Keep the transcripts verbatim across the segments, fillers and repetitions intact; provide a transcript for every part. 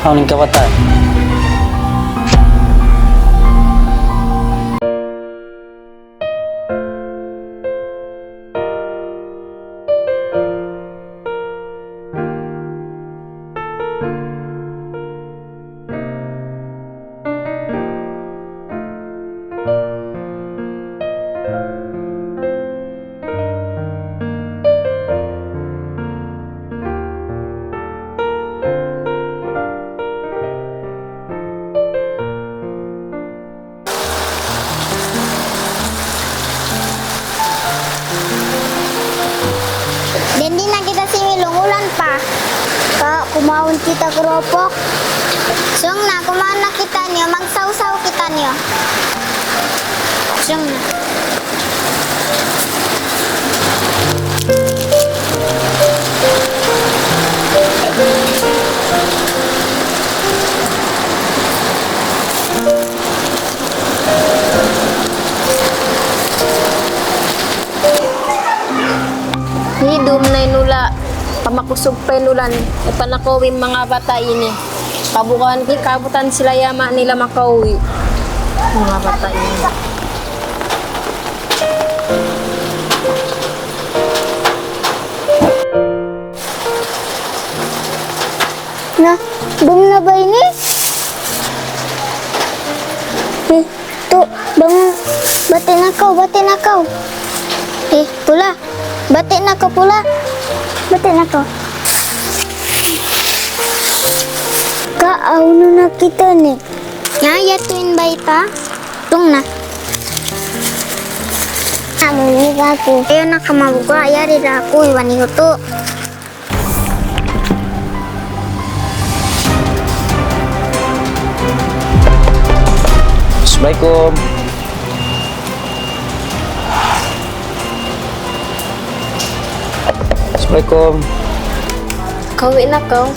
Hawnu in kabataan? Dindi na kita similung, ulan pa. Ka, kumaun kita keropok. Sung na, kumaun na kitaniyu, magsawsaw kitaniyu. Sung na. Hidum na in ula', pamakusug pa in ulan, ipanakawi in manga bata' ini. Kabugaan ki, kaabutan sila yama nila makauwi. Manga bata' ini. Na, dum na ba ini? Eh, tu, bang, bati' na kaw, bati' na kaw. Eh, pula, bati' na kaw, pula. Bati' na kaw. Ka, hawnu na kita ini? Na, yadtu in bayta'. Tung na. Amu ni aku. Ayaw na kaw mabuga', yari da aku, iban hi Hutu. Assalamualaikum. Assalamualaikum. Kauwi' na kaw.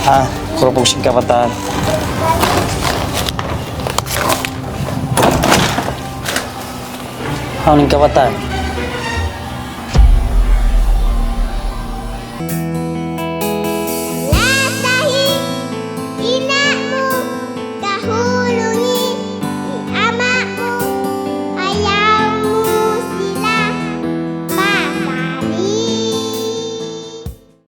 Ah, kurupuk sin kabataan. Hawnu in kabataan?